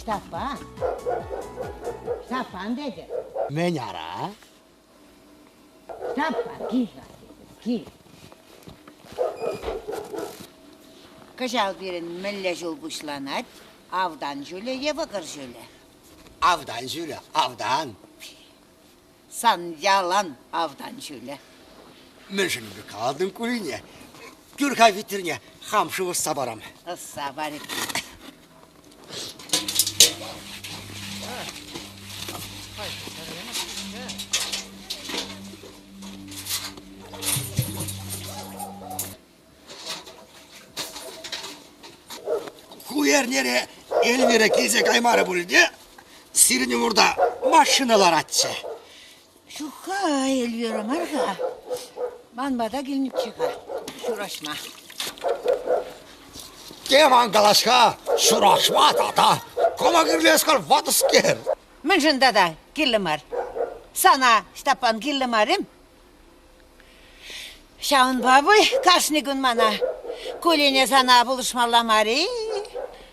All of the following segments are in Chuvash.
Ҫтаппан. Ҫтаппан тетӗп. Мӗн ара? Ҫтаппан, кил-ха тетӗп, кил. Кӑҫал пирӗн мӗнле ҫул пуҫланать? Автан ҫулӗ е вӑкӑр ҫулӗ? Автан ҫулӗ, автан. Сан ялан автан ҫулӗ. Мӗншӗн калатӑн Кулине? Кӳр-ха витрӗне, хам шыв ӑсса парам. Ӑсса парӗ. Ку эрнере Эльвира килсе каймарӗ пуль те, сирӗн умӑрта машина ларатчӗ. Ҫук-ха, Эльвира мар-ха. Ман пата килнӗччӗ-ха ҫураҫма. Тем ан калаҫ-ха, ҫураҫма тата. Кама кирлӗ-ха ватӑскер? Мӗншӗн тата кирлӗ мар? Сана, Ҫтаппан, кирлӗ мар-им? Ҫавӑнпа пуль кашни кун мана Кулине сана пулӑшмалла мар-и?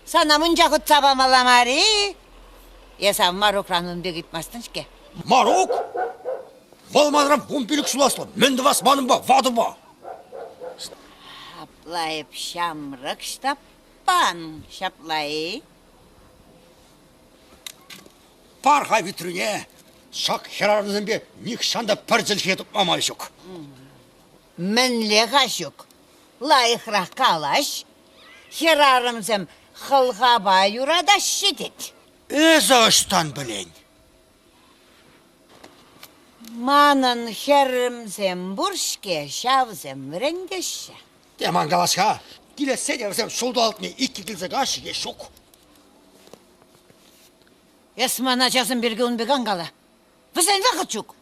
Сана мунча хутса памалла мар-и? Эс ав Марукран ун пек ыйтмастӑн-ҫке. Марук? Вӑл манран 15 ҫул аслӑ. Мӗн тӑвас манӑнпа, ватӑпа? Апла эп ҫамрӑк Ҫтаппан, ҫапла-и? Пар-ха витрине, ҫак хӗрарӑмсемпе нихҫан та пӗр чӗлхе тупма май ҫук. Мӗнле-ха ҫук? Лайӑхрах калаҫ. Хӗрарӑмсем хӑлхапа юратаҫҫӗ тет. Эсӗ ӑҫтан пӗлен? Манӑн хӗрӗмсем пур-ҫке, ҫавсем вӗрентеҫҫӗ. Тем ан калаҫ-ха, килессе те вӗсем ҫулталӑкне иккӗ килсе каҫҫӗ е ҫук. Эс ман ачасем пирки ун пек ан кала. Вӗсен вӑхӑт ҫук.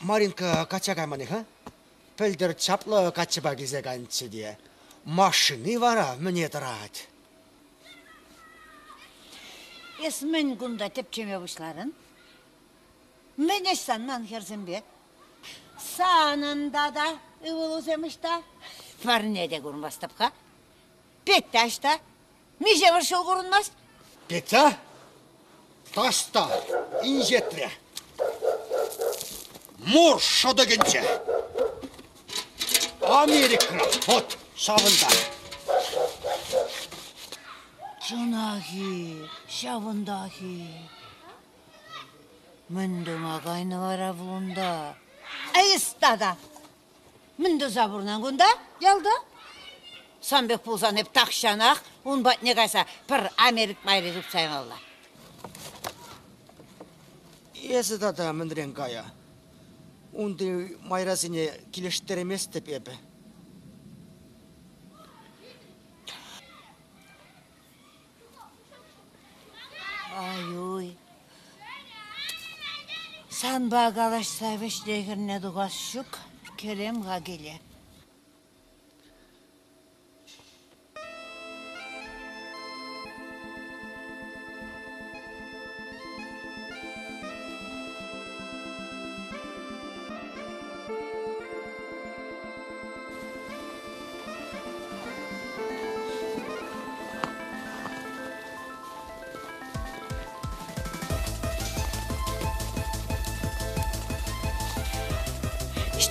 Маринка качча кайман-и-ха? Пӗлтӗр чаплӑ каччӑпа килсе кайнӑччӗ те. Машини вара мӗне тӑрать? Эс мӗн кунта тӗпчеме пуҫларӑн? Мӗн ӗҫ сан ман хӗрсемпе? Санӑн тата ывӑлусем ӑҫта? Пӗрне те курмастӑп-ха. Петя ӑҫта? Миҫемӗш ҫул курӑнмасть? Петя? Таҫта, инҫетре. Мур шӑтӑкӗнче. Америкӑра, вот ҫавӑнта. Чӑнах-и, ҫавӑнтах-и? Мӗн тума кайнӑ вара вунта? Эс тата! Мӗн туса пурӑнан кунта, ялта? Сан пек пулсан эп тахҫанах ун патне кайса пӗр Америк майри тупса ямалла. Эсӗ тата мӗнрен кая? Унти майрасене килӗштерместӗп эпӗ. Ай-уй, санпа калаҫса вӗҫне-хӗрне тухас ҫук, кӗрем-ха киле.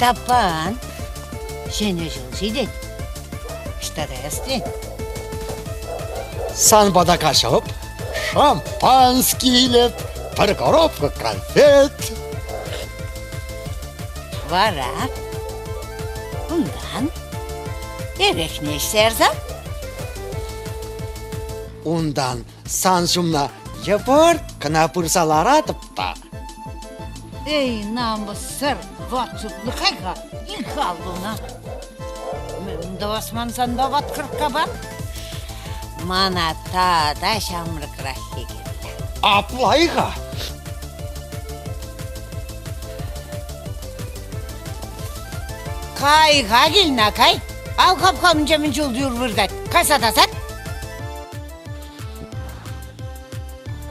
Ҫтаппан, ҫӗнӗ ҫул ҫитет. Ӑҫта каяс тен? Сан пата каҫӑп, шампански илеп, пӗр коробка конфет. Вара унтан эрехне ӗҫсе ярса Унтан сан ҫумна йӑпӑрт кӑна пырса ларатӑп та. Эй, намӑссӑр, ватсутлӑ кай-ха, ик аллуна. Мӗн тӑвас ман санпа ват кӑрккапа? Мана тата ҫамрӑкраххи кирлӗ. Апла-и-ха? Кай-ха килнӗ, кай. Ал хапхамӗнче мӗн чул юр выртать. Кайса тасат.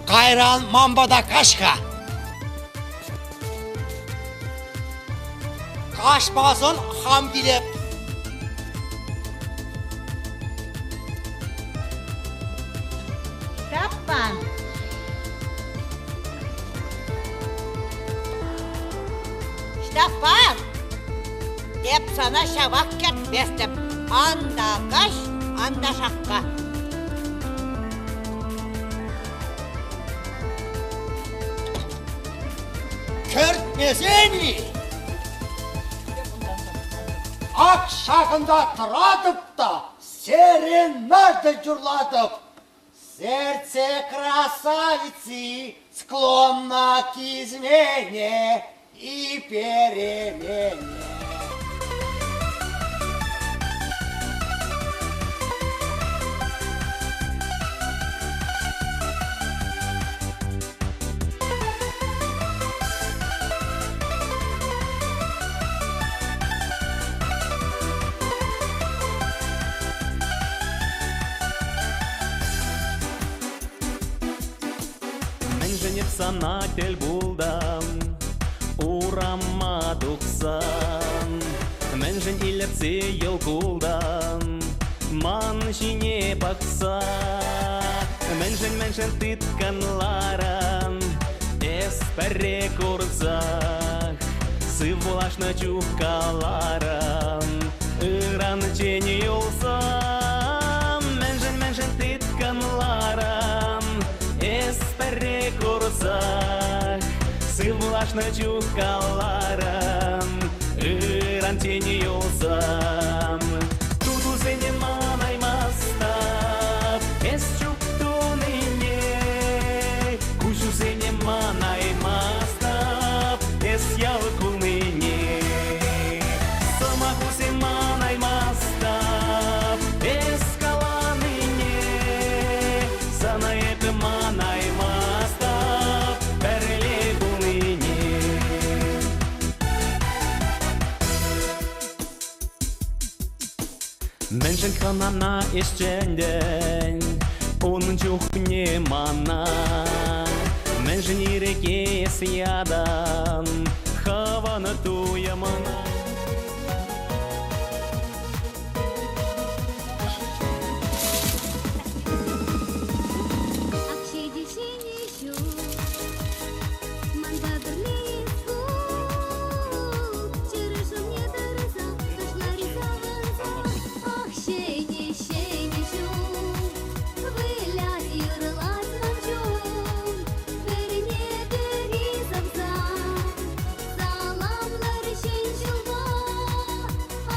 Кайран ман пата каҫ-ха. Каҫмасан хам килеп. Каласа пар. Эп сана ҫавах кӗртместӗп. Ан та каҫ, ан та шакка. Кӗртмесен-и? Ак ҫакӑнта тӑратӑп та серенада юрлатӑп. Сердце красавицы склонно к измене и перемене. Мӗншӗн эп сана тӗл пултӑм урама тухсан? Мӗншӗн илӗртсе йӑл култӑн ман ҫине пӑхса? Мӗншӗн, мӗншӗн тыткӑнларӑн эс пӗрре курсах? Сывпуллашнӑ чух каларӑн ыранччен юлсан. Мӗншӗн, мӗншӗн тыткӑнларӑн эс пӗрре курсах? Сывпуллашнӑ чух каларӑн ыранччен юлсан. Тутусене манаймастӑп эс чуп тунине, куҫусене манаймастӑп эс ял кулнине. Сӑмахусем манаймастӑп эс каланине, сана эпӗ манаймастӑп пӗрле пулнине. Мӗншӗн хӑнана ӗҫчентӗн ун чухне мана? Мӗншӗн ирӗке эс ятӑн хӑвӑн туйӑмна? Ак ҫитӗ ҫӗнӗ ҫул, манпа пӗрле эс пул. Чӗрӗ шывне тӑрса, ташларӗ савӑнса. Ах, ҫӗнӗ, ҫӗнӗ ҫул, вылять, юрлать ман чун. Пӗрне пӗри савса, саламлар ҫӗн ҫулпа.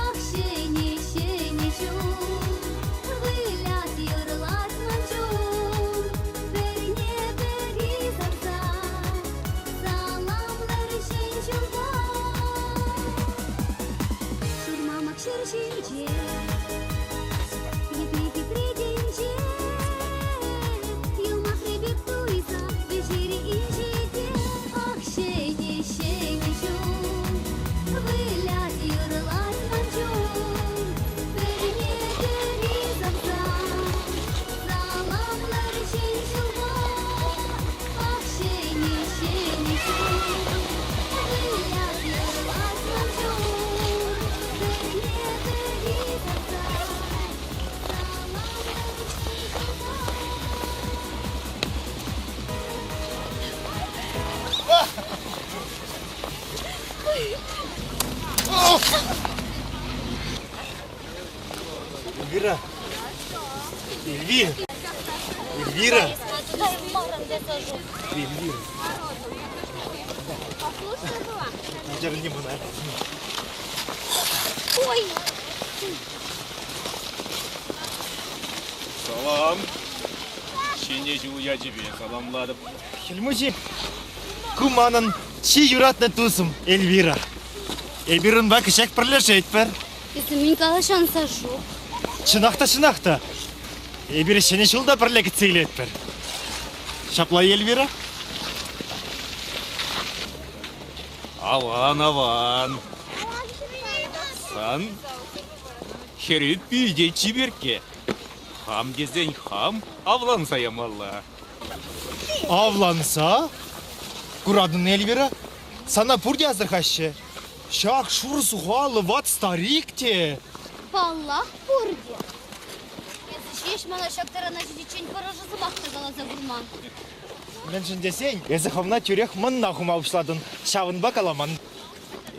Ах, ҫӗнӗ, ҫӗнӗ ҫул, вылять, юрлать ман чун. Пӗрне пӗри савса, саламлар ҫӗн ҫулпа. Ҫурмамак ҫӗр ҫинче, епле хитре тӗнче, юмахри пек туйса вӗҫерӗ инҫете. Ах, ҫӗнӗ, ҫӗнӗ ҫул, вылять, юрлать ман чун. Пӗрне пӗри савса, саламлар ҫӗн ҫулпа. Ах, ҫӗнӗ, ҫӗнӗ ҫул, вылять, юрлать ман чун. Пӗрне пӗри савса, саламлар ҫӗн ҫулпа. Эльвира! Эльвира! Эльвира! Эльвира! Начар не мана. Ой! Салам. Ҫӗнӗ ҫул ячӗпе саламлатӑп. Хӗл Мучи, ку манӑн чи юратнӑ тусӑм Эльвира. Эпир унпа кӗҫех пӗрлешетпӗр. Эсӗ мӗн калаҫан, Сашук? Чӑнах та, чӑнах та. Эпир Ҫӗнӗ ҫул та пӗрле кӗтсе илетпӗр. Ҫапла-и, Эльвира? Аван, аван. Сан хӗрӳ питӗ чиперкке. Хам тесен хам авланса ямалла. Авланса? Куратӑн, Эльвира? Сана пурте асӑрхаҫҫӗ. Ҫак шур сухаллӑ ват старик те. Паллах, пурте. Эсӗ ҫеҫ мана ҫак тарана ҫитиччен хӑрушӑ сӑмах та каласа курман. Мӗншӗн тесен эсӗ хӑвна тӳрех мӑнна хума пуҫлатӑн, ҫавӑнпа каламан.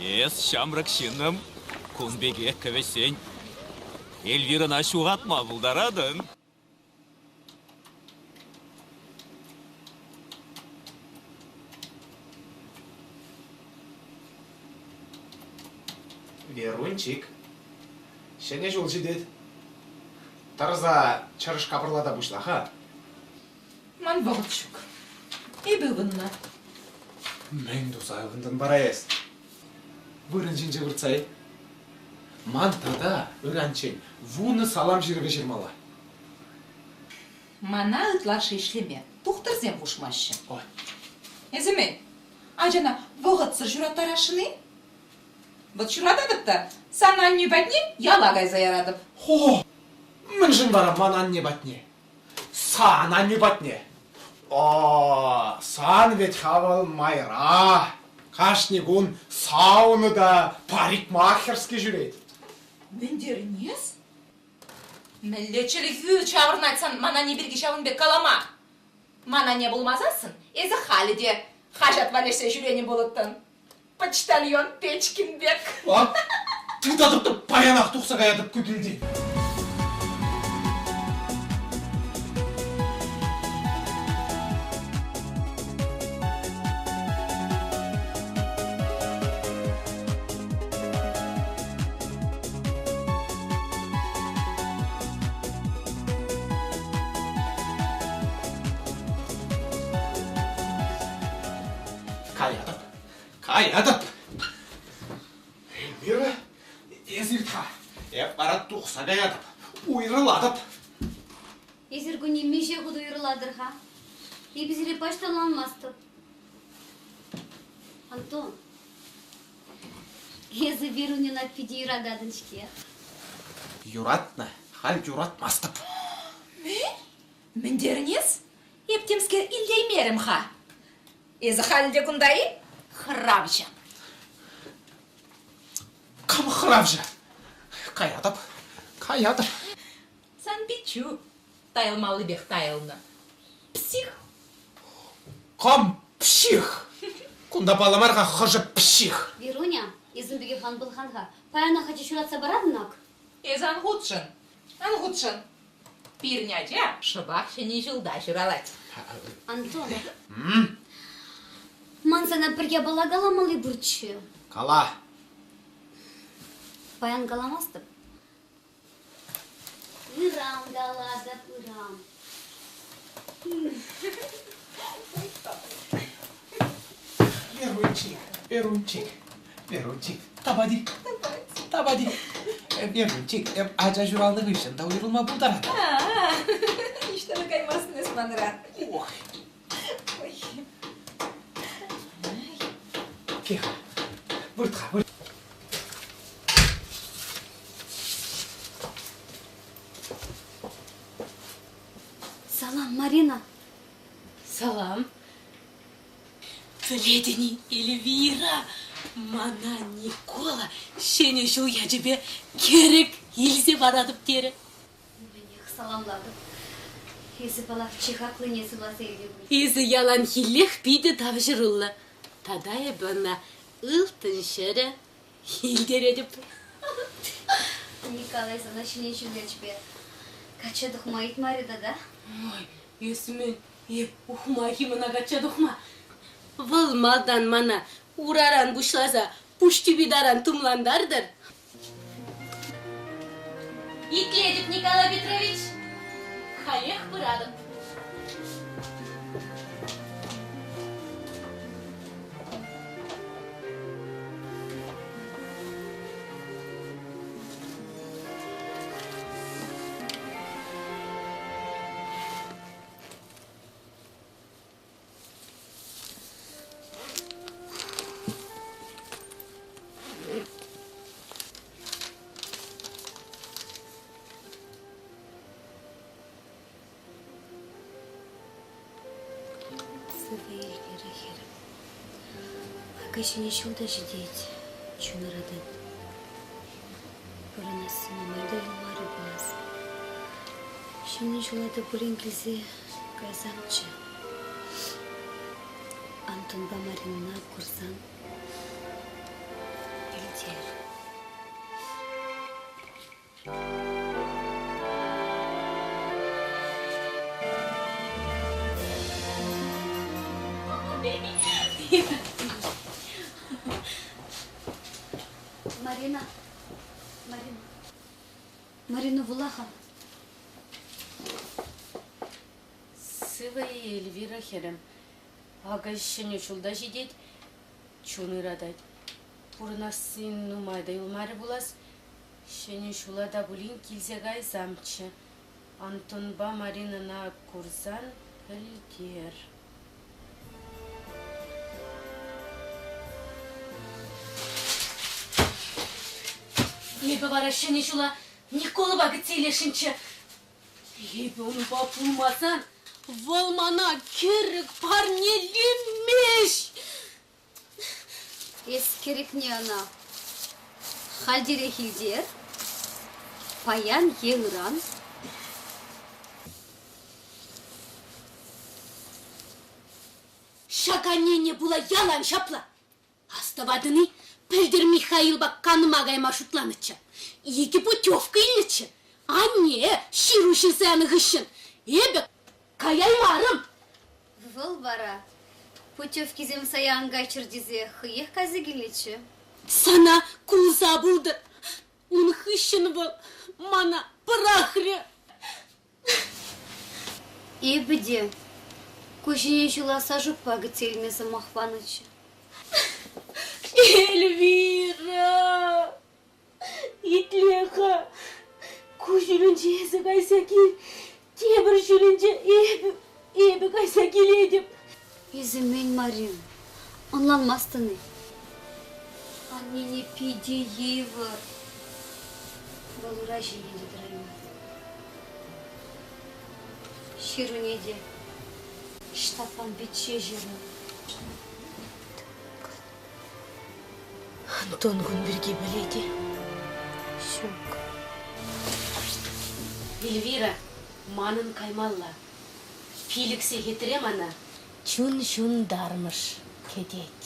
Эс, ҫамрӑк ҫыннӑм, кун пекех кӗвӗҫсен Эльвирӑна ҫухатма пултаратӑн. Верунчик, ҫӗнӗ ҫул ҫитет. Тӑрса чӑрӑш капӑрлата пуҫла-ха. Ман вӑхӑт ҫук. Эпӗ ывӑннӑ. Мӗн туса ывӑнтӑн вара эс? Вырӑн ҫинче выртса-и? Ман тата ыранччен вунӑ салам ҫырӑвӗ ҫырмалла. Мана ытлашши ӗҫлеме тухтӑрсем хушмаҫҫӗ. Ой. Эсӗ мӗн, ачана вӑхӑтсӑр ҫураттарасшӑн-и? Вӑт ҫурататӑп та сан аннӳ патне яла кайса яратӑп. Хо! Мӗншӗн вара ман анне патне? Сан аннӳ патне. О, сан вӗт-ха вӑл майра. Кашни кун сауна та парикмахерски ҫӳрет. Мӗнтернес? Мӗнле чӗлхӳ ҫаврӑнать сан ман анне пирки ҫавӑн пек калама? Ман анне пулмасассӑн эсӗ халӗ те хаҫат валеҫсе ҫӳренӗ пулӑттӑн. Почтальон Печкин пек. А, тытатӑп та паянах тухса каятӑп ку килтен. Каятӑп. Каятӑп! Эльвира, эс ирт-ха. Эп вара тухса каятӑп. Уйрӑлатӑп. Эсир кунне миҫе хут уйрӑлатӑр-ха? Эпӗ сире пач та ӑнланмастӑп. Антон, эсӗ Веруньӑна питӗ юрататӑн-ҫке. Юратнӑ, халь юратмастӑп. Мӗн? Мӗн терӗн эс? Эп темскер илтеймерӗм-ха. Эсӗ халь те кунта-и? Хӑравҫӑ. Кам хӑравҫӑ? Каятӑп, каятӑп. Сан пиччӳ тайӑлмаллипех тайӑлнӑ. Псих. Кам псих? Кунта паллӑ мар-ха хӑшӗ псих. Веруня, эсӗ пекех ан пӑлхан-ха. Паянах ача ҫуратса паратӑн ак. Эсӗ ан хутшӑн. Ан хутшӑн. Пирӗн ача шӑпах Ҫӗнӗ ҫулта ҫуралать. Антон, ман сана пӗр япала каламалли пурччӗ. Кала. Паян каламастӑп. Ыран калатӑп, ыран. Верунчик, Верунчик, Верунчик, тапать-и? Тапать-и? Верунчик, ача ҫуралнӑ хыҫҫӑн та уйрӑлма пултарать. Ниҫта та каймастӑн эс манран. Ох. Тихо. Вырт-ха, вырт. Салам, Марина. Салам. Пӗлетӗн-и, Эльвира, мана Никола Ҫӗнӗ ҫул ячӗпе кӗрӗк илсе паратӑп терӗ. Мӗнех саламлатӑп. Эсӗ, паллах, чи хаклине суйласа илтӗн пуль. Эсӗ яланхиллех питӗ тавҫӑруллӑ. Тата эпӗ ӑна ылтӑн ҫӗрӗ илтеретӗп. Николай сана ҫӗнӗ ҫул ячӗпе качча тухма ыйтмарӗ тата? Ой, эс мӗн, Эп ухмах-и мана качча тухма? Вӑл малтан мана ураран пуҫласа пуҫ тӳпи таран тумлантартӑр. Итлетӗп, Николай Петрович. Халех пыратӑп. Сывӑ Эльвира хӗрӗм. Акӑ ҫӗнӗ ҫул та ҫитет, чун ыратать. Пурӑнасси нумай та юлмарӗ пулас. Ҫӗнӗ ҫула та пулин килсе кайсамччӗ. Антонпа Маринӑна курсан. Илтер. Марина, Марина, Марина вула-ха. Сывӑ-и, Эльвира хӗрӗм. Акӑ ҫӗнӗ ҫул та ҫитет, чун ыратать. Пурӑнасси нумай та юлмарӗ пулас. Ҫӗнӗ ҫула та пулин килсе кайсамччӗ. Антонпа Маринӑна курсан пӗлтер. Эпӗ вара ҫӗнӗ ҫула Николӑпа кӗтсе илесшӗнччӗ. Эпӗ унпа пулмасан вӑл мана кӗрӗк парнелемест. Эс кӗрӗкне ӑна хальтерех илтер, паян е ыран. Ҫак аннене пула ялан ҫапла. Астӑватӑн-и, пӗлтӗр Михаилпа канма кайма шутланӑччӗ. Икӗ путевка илнӗччӗ. Анне ҫыру ҫырса янӑ хыҫҫӑн эпӗ каяймарӑм. Вӑл вара путевкисем сая ан кайччӑр тесе хӑех кайса килнӗччӗ. Сана кулса пултӑр. Ун хыҫҫӑн вӑл мана пӑрахрӗ. Эпӗ те ку ҫӗнӗ ҫула Сашукпа кӗтсе илме сӑмах панӑччӗ. Эльвира! Итле-ха, ку ҫулӗнче эсӗ кайса кил, тепӗр ҫулӗнче эпӗ, эпӗ кайса килетӗп. Эсӗ мӗн, Марин, ӑнланмастӑн-и? Аннене питӗ йывӑр. Вӑл ура ҫине те тӑраймасть. Ҫыруне те Ҫтаппан пичче ҫырнӑ. Антон кун пирки пӗлет-и? Ҫук. Эльвира, манӑн каймалла. Пилӗк сехетре мана чун ҫунтармӑш кӗтет.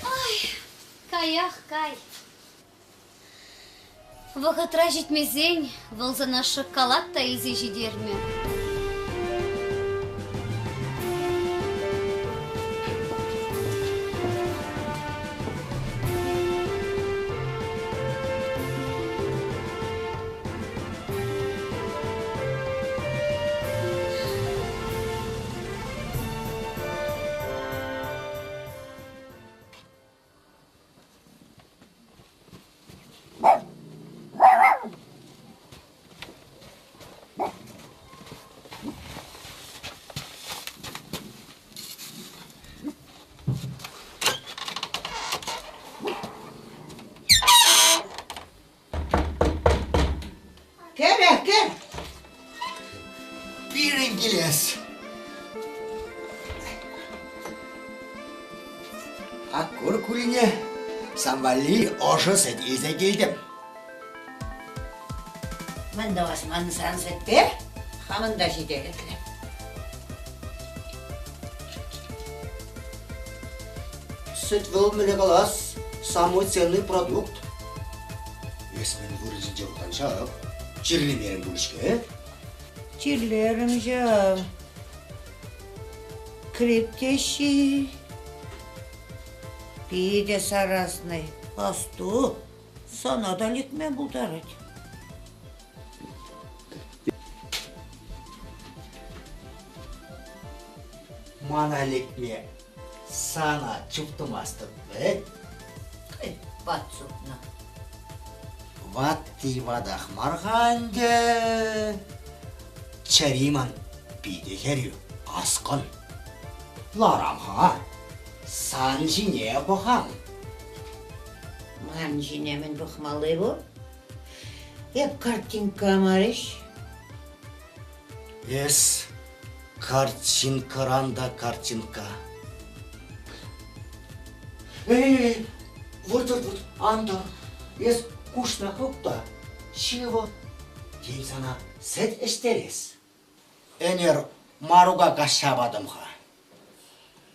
Ай, каях кай. Вӑхӑтра ҫитмесен вӑл сана шӑккалат та илсе ҫитермӗ. Кӗр, кӗр! Пирӗн килес. Аккур кулине сан валли ӑшӑ сӗт илсе килтӗм. Мӗн тӑвас ман сан сӗтпе? Хамӑн та ҫителӗклӗ. Сӗт вӑл мӗне калас, самый ценный продукт. Эс мӗн вырӑнсенче вӑтанчак? Чирлемерӗн пуль-ҫке? Чирлерӗм ҫав. Грипп теҫҫӗ-и? Питӗ сараснӑй. Асту, сана та лекме пултарать. Мана лекме сана чуптумастӑп вӗт. Ват сутнӑ. Ватти ватах мар-ха ӗнтӗ. Чӗри ман питӗ хӗрӳ, каскӑн. Ларам-ха, сан ҫине пӑхам. Ман ҫине мӗн пӑхмалли пур? Эп картинка мар-иҫ. Эс картинкӑран та картинка. Эй, вырт, вырт, вырт, ан тӑр. Эс куҫна хып та ҫывӑр. Тен сана сӗт ӗҫтерес. Ӗнер Марука каҫса патӑм-ха.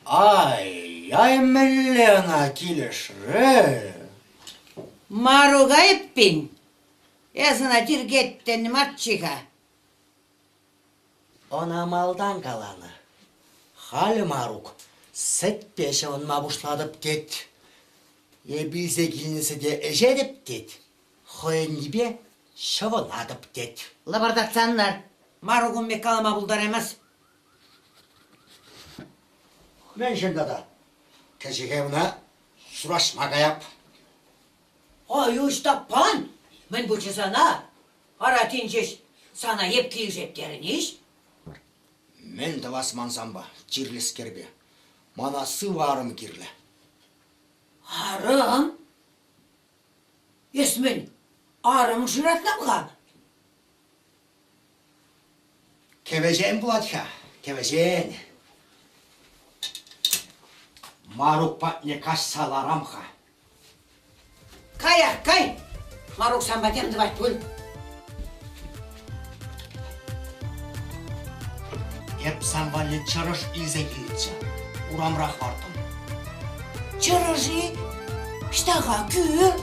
Ай-яй, мӗнле ӑна килӗшрӗ! Марука эппин, эс ӑна тиркеттӗн марччӗ-ха. Ӑна малтан каланӑ. Халӗ Марук сӗтпе ҫӑвӑнма пуҫлатӑп тет. Эп илсе килнӗ сӗте ӗҫетӗп тет, хӑйӗннипе ҫӑвӑнатӑп тет. Лӑпӑртатсан лар. Марук ун пек калама пултараймасть. Мӗншӗн тата? Кӗҫӗхе ӑна сураҫма каяп. Ай, Ҫтаппан, мӗн пулчӗ сана? Ара, тин ҫеҫ сана эп килӗшеттернӗ-иҫ. Мӗн тӑвас ман санпа, чирлӗскерпе? Мана сывӑ арӑм кирлӗ. Арӑм? Эс мӗн, арӑм шыратнам-ха? Кӗвӗҫен пулать-ха, кӗвӗҫен. Марук патне каҫса ларам-ха. Каях, кай! Марук санпа тем тӑвать пуль. Эп сан валли чӑрӑш илсе килнӗччӗ. Урамрах лартӑм. Чӑрӑш-и? Ӑҫта-ха кӳр?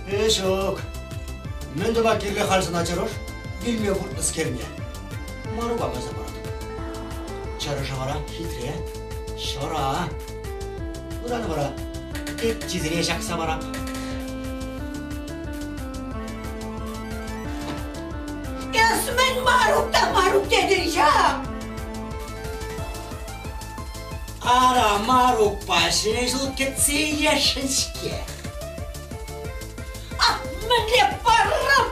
Э, ҫук. Мӗн тума кирлӗ халь сана чӑрӑш? Вилме выртнӑскерне. Марука кайса паратӑп. Чӑрӑшӗ вара хитре, ҫӑра. Ыран вара теттисене ҫакса парап. Эс мӗн Марук та Марук тетӗн ҫав? Ара, Марукпа ҫӗнӗ ҫул кӗтсе илесшӗн-ҫке. Ах, мӗнле парӑпӑр!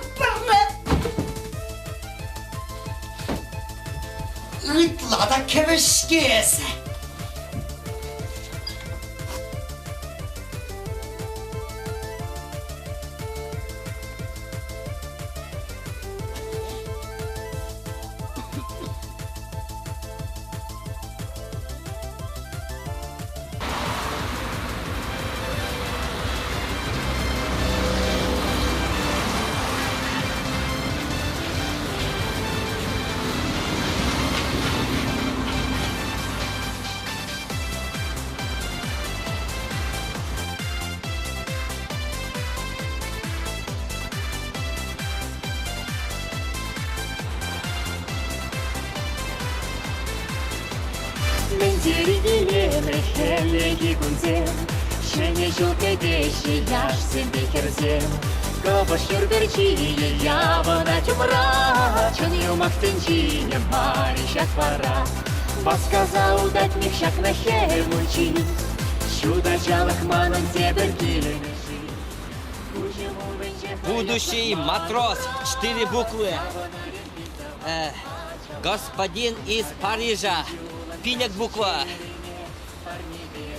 Ытла та кӗвӗҫке эсӗ. Мӗн тери илемлӗ хӗллехи кунсем, Ҫӗнӗ ҫул кӗтеҫҫӗ яшсемпе хӗрсем. Кӑпӑш юр пӗрчийӗ явӑнать умра, Чӑн юмах тӗнчине мар-и ҫак вара? Васкаса утать нихҫакна хӗл мучи, Ҫут ачалӑх манӑн тепӗр килӗшӳ. Будущий матрос, четыре буквы. Господин из Парижа, пилӗк буква.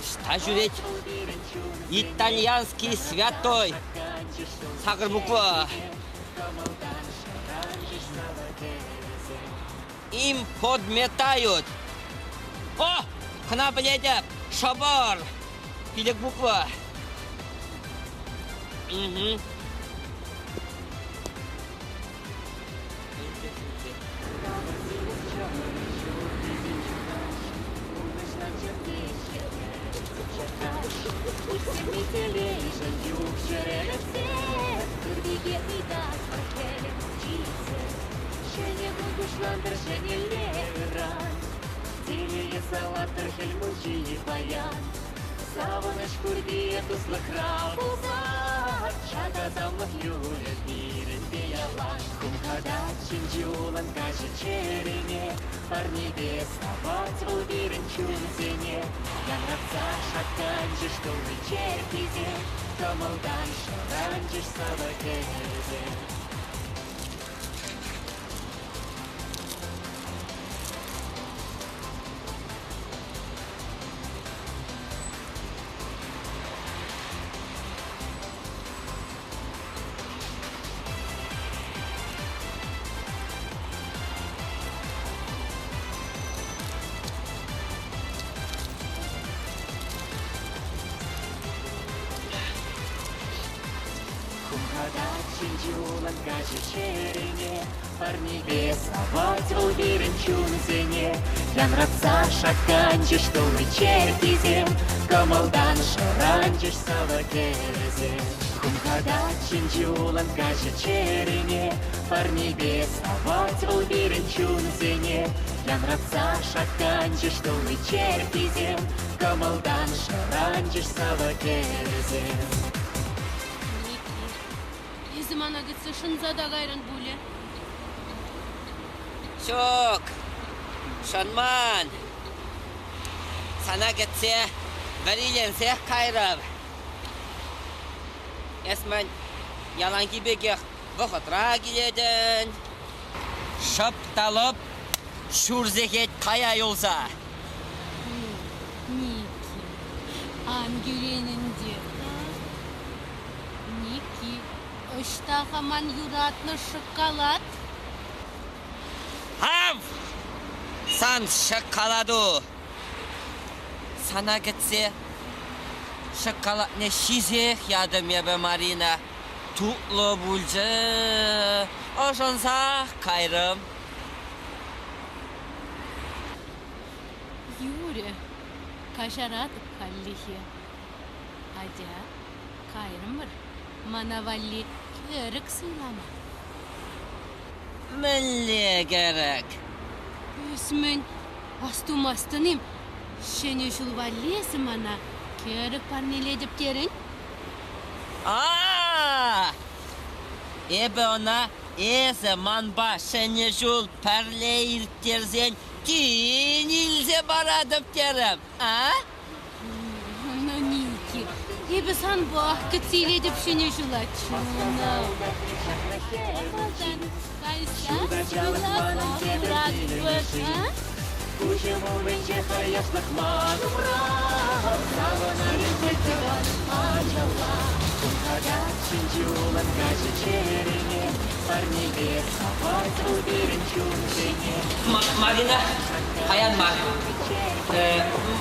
Ӑҫта ҫӳрет? Итальянский святой, сакӑр буква. Им подметают. О, кӑна пӗлетӗп, шӑпӑр, пилӗк буква. Угу. Савӑнӑҫ курки туслӑхра пулсан, Ҫак асамлӑх юлӗ пирӗнпе ялан. Хумхатать ҫын чулӑн каҫӑ чӗрене, Парнепе савать вӑл пирӗн чунсене. Янратса шакканчӗҫ тулли черккисем, Кӑмӑлтан шӑранчӗҫ савӑ кӗвӗсем. Хумхатать ҫын чулӑн каҫӑ чӗрене, Парнипе савать вӑл пирӗн чунсене. Янратса шакканчӗҫ тулли черккисем, Кӑмӑлтан шӑранчӗҫ сӑвӑ кӗвӗсем. Хумхатать ҫын чулӑн каҫӑ чӗрене, Парнипе савать вӑл пирӗн чунсене. Янратса шакканчӗҫ тулли черккисем, Кӑмӑлтан шӑранчӗҫ сӑвӑ кӗвӗсем. Ники, эсӗ мана кӗтсе шӑнса та кайрӑн пулӗ. Ҫук, шӑнман. Сана кӗтсе вӗриленсех кайрӑм. Эс мӗн, яланхи пекех вӑхӑтра килетӗн? Шӑп та лӑп ҫур сехет кая юлса. Ники, ан кӳрен ӗнтӗ. Ники, ӑҫта-ха ман юратнӑ шӑккалат? Ав! Сан шӑккалату! Сана кӗтсе шӑккалатне ҫисех ятӑм эпӗ, Марина. Тутлӑ пулчӗ, ӑшӑнсах кайрӑм. Юрӗ, каҫаратӑп хальлӗхе. Атя, кайрӑмӑр, мана валли кӗрӗк суйлама. Мӗнле кӗрӗк? Ӳсмӗн, астумастӑн-им, Ҫӗнӗ ҫул валли эсӗ мана кӗрӗк парнелетӗп терӗн? А-а-а! Эпӗ ӑна эсӗ манпа Ҫӗнӗ ҫул пӗрле ирттерсен тин илсе паратӑп терӗм, а? Ну, Ники, эпӗ санпах кӗтсе илетӗп Ҫӗнӗ ҫула, чунӑм. Малтан кайса суйласа хуратпӑр, а? Куҫӑм умӗнче хаяшлӑх ман умра. Савӑнар тӑван ачалла. Каҫ ҫинчулӑн каҫӗ чӗрене парнепе савать вӑл пирӗн чунсене. Марина, паян мар.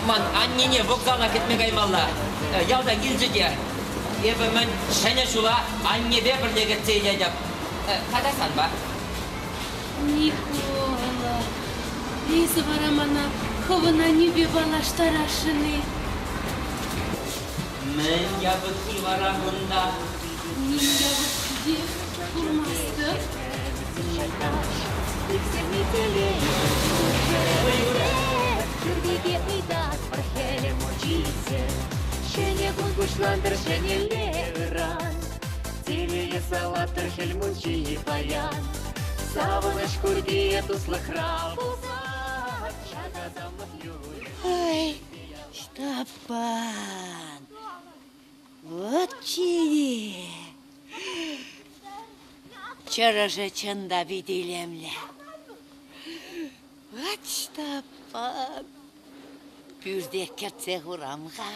Ман аннене вокзала кӗтме каймалла. Ялта килчӗ те. Эпӗ мӗн Ҫӗнӗ ҫула аннепе пӗрле кӗтсе илетӗп. Тата санпа. Микола, эсӗ вара мана хӑвӑн аннӳпе паллаштарасшӑн-и? Мӗн япӑххи вара кунта? Ним япӑххи те курмастӑп. Пӳртеке ыйтатпӑр хӗлӗм мучисем. Ҫӗнӗ кун пуҫлантӑр ҫӗнӗлле ыран. Телее салаттӑр хӗл мучи паян. Савӑнӑҫ курки туслӑхра пулсан, ҫак асамлӑх юрӗ. Ой, Ҫтаппан, вот чие. Чӑрӑшӗ чӑн та пит илемлӗ. Вот Ҫтаппан, пӳрте кӗртсе хурам-ха.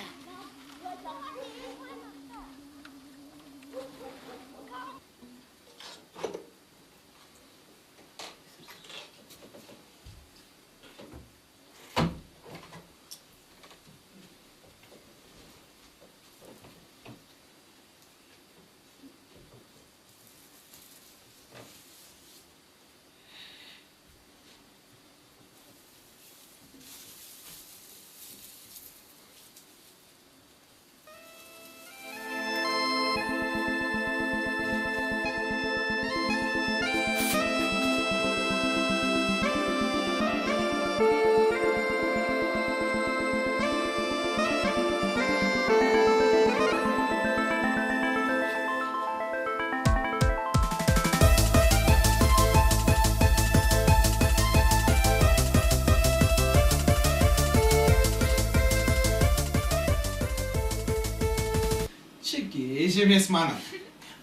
Чӗкеҫӗм эс манӑн,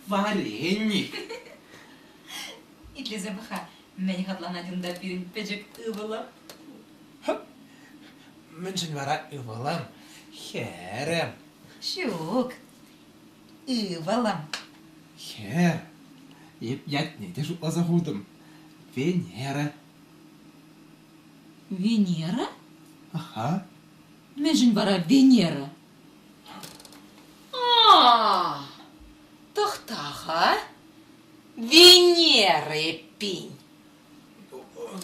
варенник. Итлесе пӑх-ха, мӗн хӑтланать унта пирӗн пӗчӗк ывӑлӑм? Мӗншӗн вара ывӑлӑм, хӗрӗм? Ҫук, ывӑлӑм. Хӗр, эп ятне те шутласа хутӑм. Венера. Венера? Аха. Мӗншӗн вара Венера? А! Тӑхта-ха. Венера эппин.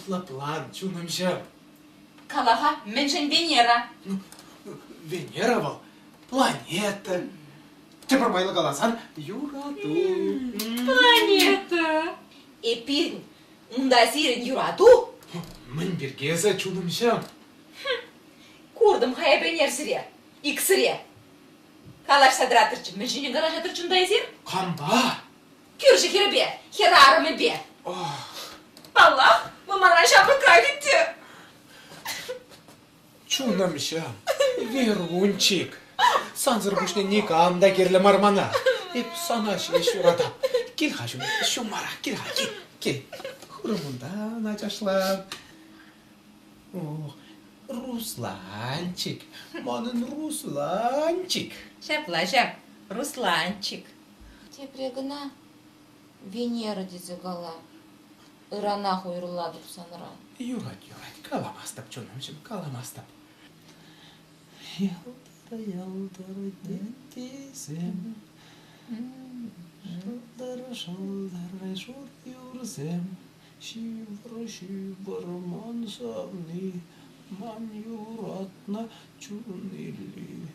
Лӑплан, чунӑмҫӑм. Кала-ха, мӗншӗн Венера? Венера вӑл планета. Тепӗр майлӑ каласан, юрату. Планета. Эппин, унта сирӗн юрату? Мӗн пирки эсӗ, чунӑмҫӑм? Куртӑм-ха эпӗ ӗнер сире, иксӗре. Калаҫса тӑратӑрччӗ. Мӗн ҫинчен калаҫатӑрччӗ унта эсир? Кампа? Кӳршӗ хӗрӗпе, хӗрарӑмӗпе. Паллах, вӑл мана ҫамрӑкрах ӗнтӗ. Чунӑмҫӑм, Верунчик, сансӑр пуҫне никам та кирлӗ мар мана. Эп сана ҫеҫ юратап. Кил-ха ҫум, ҫумарах, кил-ха, кил, кил. Хырӑмунтан ачашлан. Ох, Русланчик, манӑн Русланчик. Ҫапла ҫав, Русланчик. Тепре кӑна Венера тесе кала. Ыранах уйрӑлатӑп санран. Юрать, юрать, каламастӑп, чунӑмҫӑм, каламастӑп. Ялтӑр, ялтӑр теттисем, шӑлтӑр, шӑлтӑр шур юрсем, ҫывӑр, ҫывӑр ман савни, ман юратнӑ чун илли.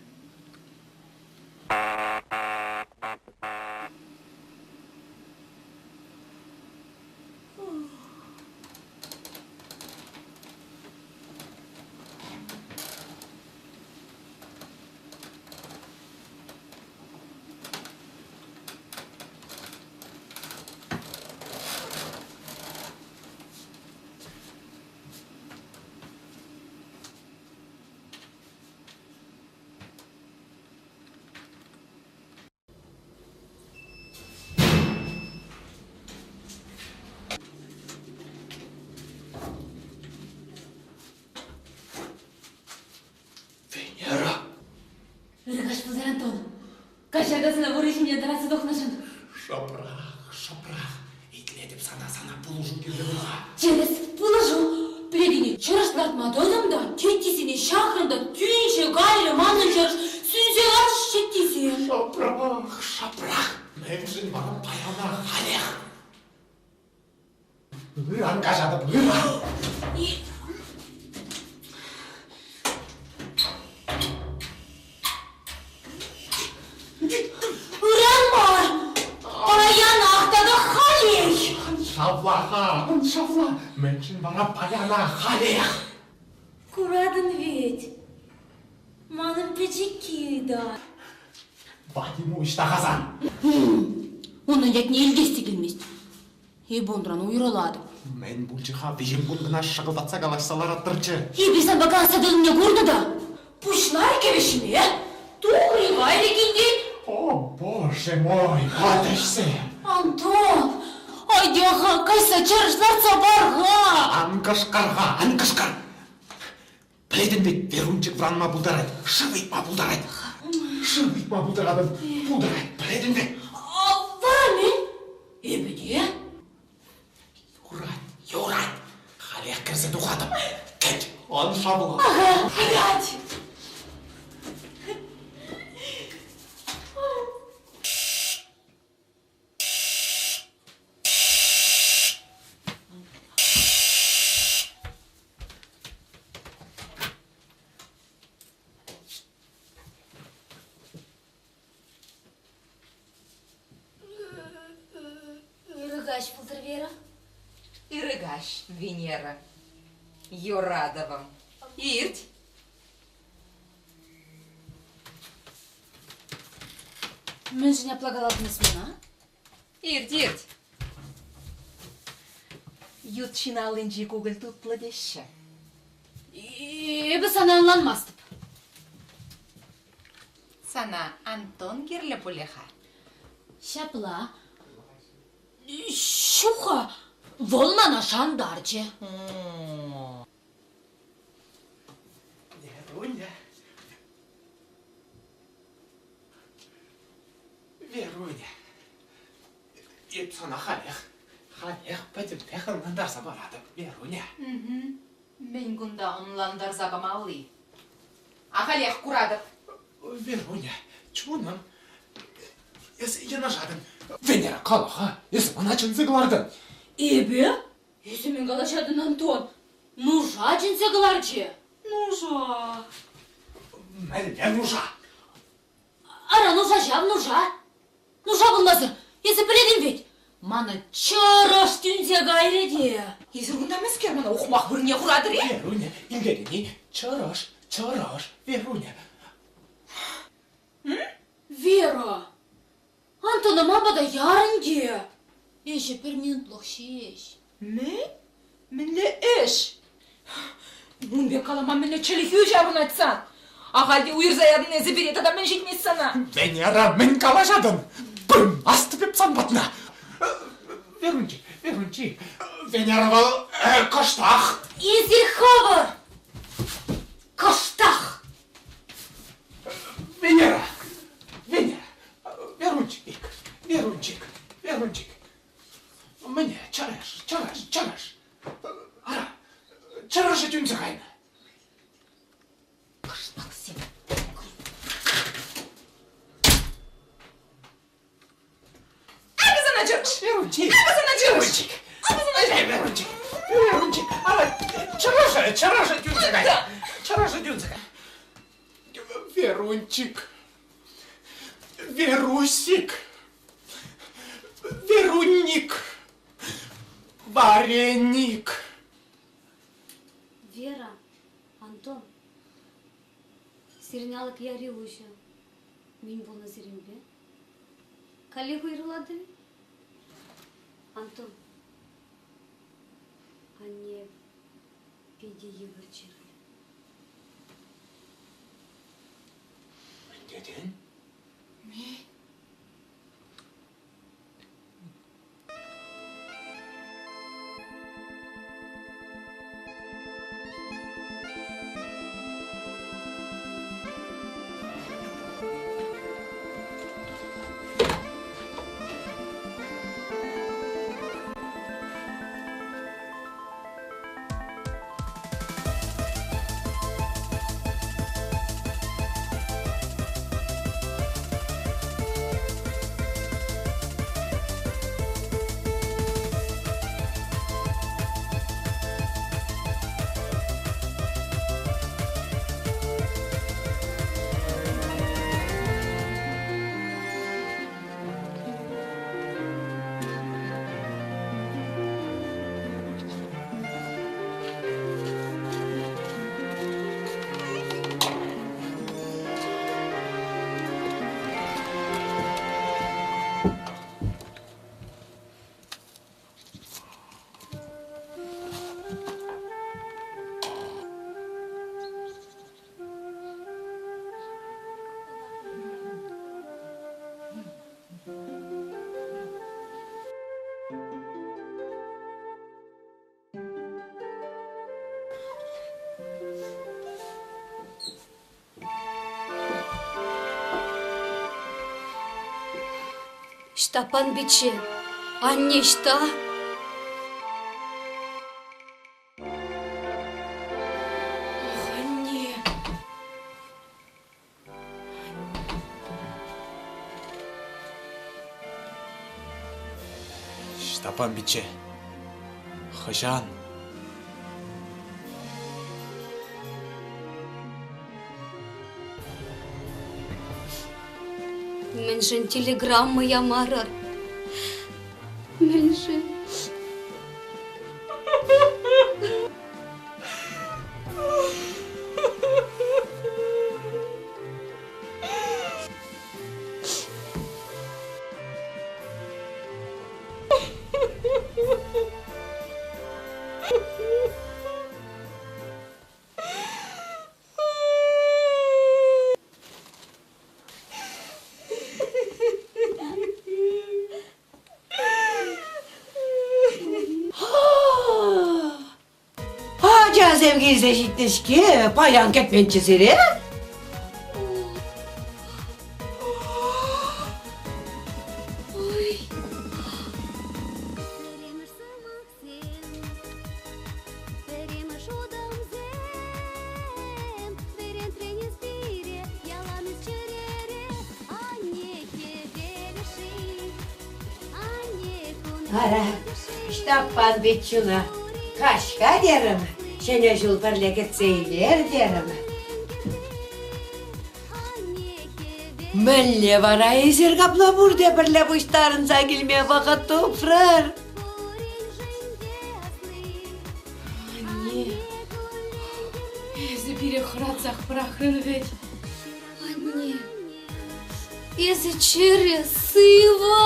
Венера. Ырӑ каҫ пултӑр, Антон. Каҫа касӑна вырӑн ҫине тӑратса тухнӑшӑн. Шӑпрах, шӑпрах. Итлетӗп сана, сана пулӑшу кирлӗ пулха. Тӗрӗс, пулӑшу. Пӗлекене чӑрӑш лартма тӑтӑм та, теттисене ҫакрӑм та, тӳнчӗ кайрӗ манӑн чӑрӑш, сӳнсе ларчӗҫ теттисем. Шӑпрах, шӑпрах. Мӗншӗн вара паяна халех? Ыран каҫатӑп, ыран. Ыран мар, паянах тата халех. Шавла-ха, шавла. Мӗншӗн вара паяна халех? Куратӑн вӗт, манӑн пӗчӗкки ыйтать. Вадиму ӑҫта-ха Унӑн ятне илтес те килмест. Эпӗ унран уйрӑлатӑп. Мӗн пулчӗ-ха виҫӗм кун кӑна шӑкӑлтатса калаҫса лараттӑрччӗ? Эпӗ санпа калаҫса тӑнине курнӑ та пуҫларӗ кӗвӗҫме. Тухрӗ кайрӗ килтен. О, боже мой, ватӑҫсем! Антон, айдя-ха, кайса чӑрӑш лартса пар-ха! Ан кӑшкӑр-ха, ан кӑшкӑр! Пӗлетӗн вӗт, Верунчик вӑранма пултарать, шыв ыйтма пултарать. Шыв ыйтма пултаратӑн, пултарать, пӗлетӗн вӗт. Вара мӗн? Эпӗ те. Юрать, юрать. Халех кӗрсе тухатӑп. Кӗт, ан шавла. Ага, юрать. Ырӑ каҫ пултӑр, Вера. Ырӑ каҫ, Венера. Юратӑвӑм. Ирт. Мӗншӗн апла калатӑн эс мана? Ирт, ирт. Ют ҫын аллинчи кукӑль тутлӑ теҫҫӗ. Эпӗ сана ӑнланмастӑп. Сана Антон кирлӗ пулӗ-ха. Ҫапла. Ҫук-ха, вӑл мана шантарчӗ. Веруня. Веруня. Эп сана халех, халех пӗтӗмпех ӑнлантарса паратӑп, Веруня. Мӗн кунта ӑнлантарса памалли? Ахалех куратӑп. Веруня, чунӑм. Эс йӑнӑшатӑн. Венера, кала-ха, эс мана чӗнсе кӑлартӑн. Эпӗ? Эсӗ мӗн калаҫатӑн, Антон? Нуша чӗнсе кӑларчӗ. Нуша. Мӗнле нуша? Ара, нуша ҫав, нуша. Нуша пулмасӑр, эсӗ пӗлетӗн вӗт, мана чӑрӑш тӳнсе кайрӗ те. Эсир кунта мӗскер мана ухмах вырӑнне хуратӑр-и? Веруня, илтетӗн-и? Чӑрӑш, чӑрӑш, Веруня. Вера, Антона ман пата яр ӗнтӗ. Ӗҫӗ пӗр минутлӑх ҫеҫ. Мӗн? Мӗнле ӗҫ? Ун пек калама мӗнле чӗлхӳ ҫаврӑнать сан? Ахаль те уйӑрса ятӑн эсӗ пире тата мӗн ҫитмест сана? Венера, мӗн калаҫатӑн? Пымастӑп эп сан патна. Верунчик, Верунчик, Венера вӑл кӑштах. Эсир хӑвӑр кӑштах. Венера, Венера, Верунчик, Верунчик, Верунчик. Мӗне, чӑрӑш, чӑрӑш, чӑрӑш. Ара, чӑрӑшӗ тӳнсе кайнӑ. Кӑштахсем. Акӑ сана чӑрӑш! Верунчик! Акӑ сана чӑрӑш! Верунчик! Акӑ сана чӑрӑш! Верунчик! Верунчик! Ара, чӑрӑшӗ, чӑрӑшӗ тӳнсе кайнӑ. Чӑрӑшӗ тӳнсе кайнӑ. Верунчик! Верусик! Верунник! Вареник! Вера, Антон, сирӗн алӑк яри уҫӑ. Мӗн пулнӑ сирӗнпе? Каллех уйрӑлатӑн? Антон, анне питӗ йывӑр чирлӗ. Мӗн тетӗн? Мӗн? Ҫтаппан пичче, анне ӑҫта? Ох, анне! Ҫтаппан пичче, хӑҫан? Мӗншӗн телеграмма ямарӑр? Мӗншӗн? Ачасем килсе ҫитнӗ-ҫке, паян кӗтменччӗ сире. Ой. Ара, Ҫтаппан пиччӳна каҫка терӗм, Ҫӗнӗ ҫул пӗрле кӗтсе илер терӗм. Мӗнле вара эсир капла пурте пӗрле пуҫтарӑнса килме вӑхӑт тупрӑр? Анне, эсӗ пире хӑратсах пӑрахрӑн вӗт. Анне, эсӗ чӗрӗ, сывӑ!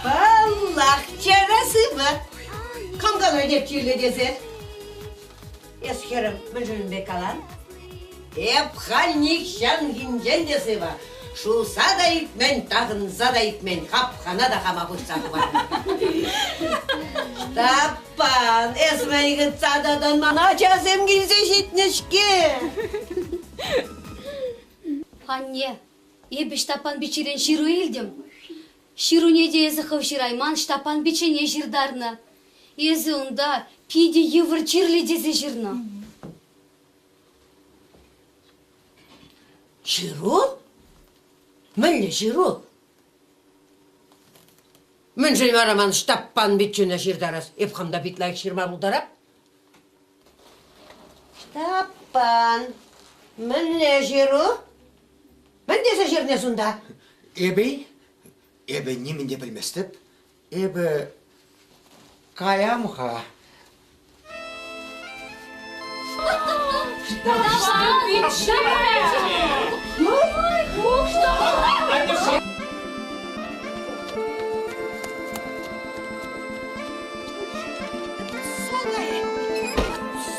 Паллах, чӗрӗ сывӑ. Кам калать эп чирлӗ тесе? Эс, хӗрӗм, мӗншӗн ун пек калан? Эп халь нихҫанхинчен те сывӑ. Шуса та ӳкмен, такӑнса та ӳкмен, хапхана та хама хуҫса хӑварнӑ. Ҫтаппан, эс мӗн хытса тӑтӑн, ман ачасем килсе ҫитнӗ-ҫке. Анне, эпӗ Ҫтаппан пиччерен ҫыру илтӗм. Ҫыруне те эсӗ хӑв ҫырайман, Ҫтаппан пиччене ҫыртарнӑ. Эсӗ унта питӗ йывӑр чирлӗ тесе ҫырнӑ. Ҫыру? Мӗнле ҫыру? Мӗншӗн вара ман Ҫтаппан пиччӳне ҫыртарас? Эп хам та пит лайӑх ҫырма пултарап. Ҫтаппан, мӗнле ҫыру? Мӗн тесе ҫырнӑ эс унта? Эпӗ-и? Эпӗ нимӗн те пӗлместӗп. Эпӗ каям-ха.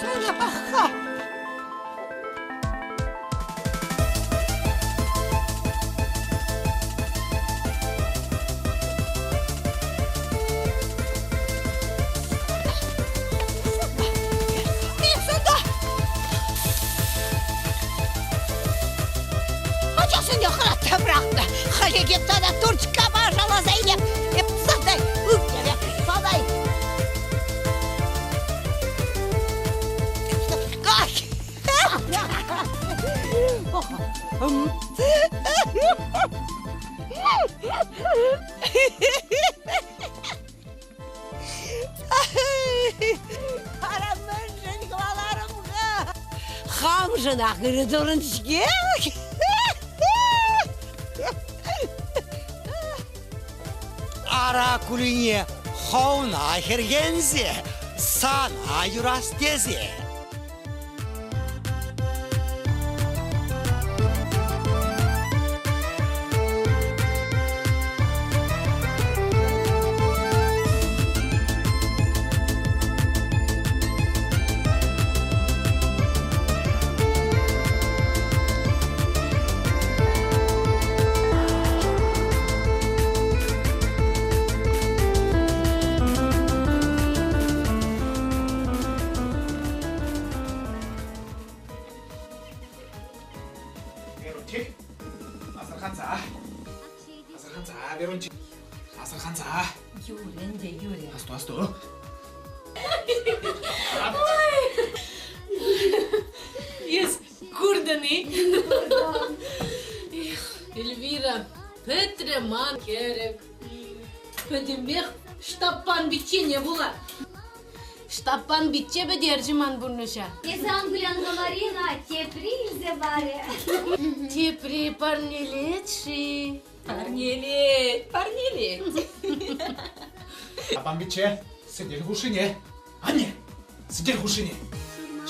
Сана пӑх-ха! Ачасене хӑратса пӑрахнӑ. Халӗ тата турчкапа шаласа илеп. Эп садай, ӳкереп, садай. Ара мӗншӗн хӑваларӑм-ха? Хамшӑнах ырӑ турӑн-ҫке. Ара кулине хӑвна хӗрхенсе, сана юрас тесе. Верунчик, асӑрханса. Асӑрханса, Верунчик. Асӑрханса. Юрӗ ӗнтӗ, юрӗ. Асту, асту. Эс куртӑн-и? Эх, Эльвира, пӗтрӗ ман кӗрӗк. Пӗтӗмпех Ҫтаппан пиччене пула. Ҫтаппан пичче пӗтерчӗ ман пурнӑҫа. Эсӗ ан кулянма, Марина, тепри илсе парӗ. Тепри парнелет-ши? Парнелет, парнелет. Ҫтаппан пичче, сӗтел хушшине. Анне, сӗтел хушшине.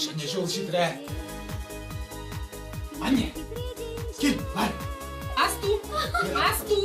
Ҫӗнӗ ҫул ҫитрӗ. Анне, кил, лар. Асту, асту.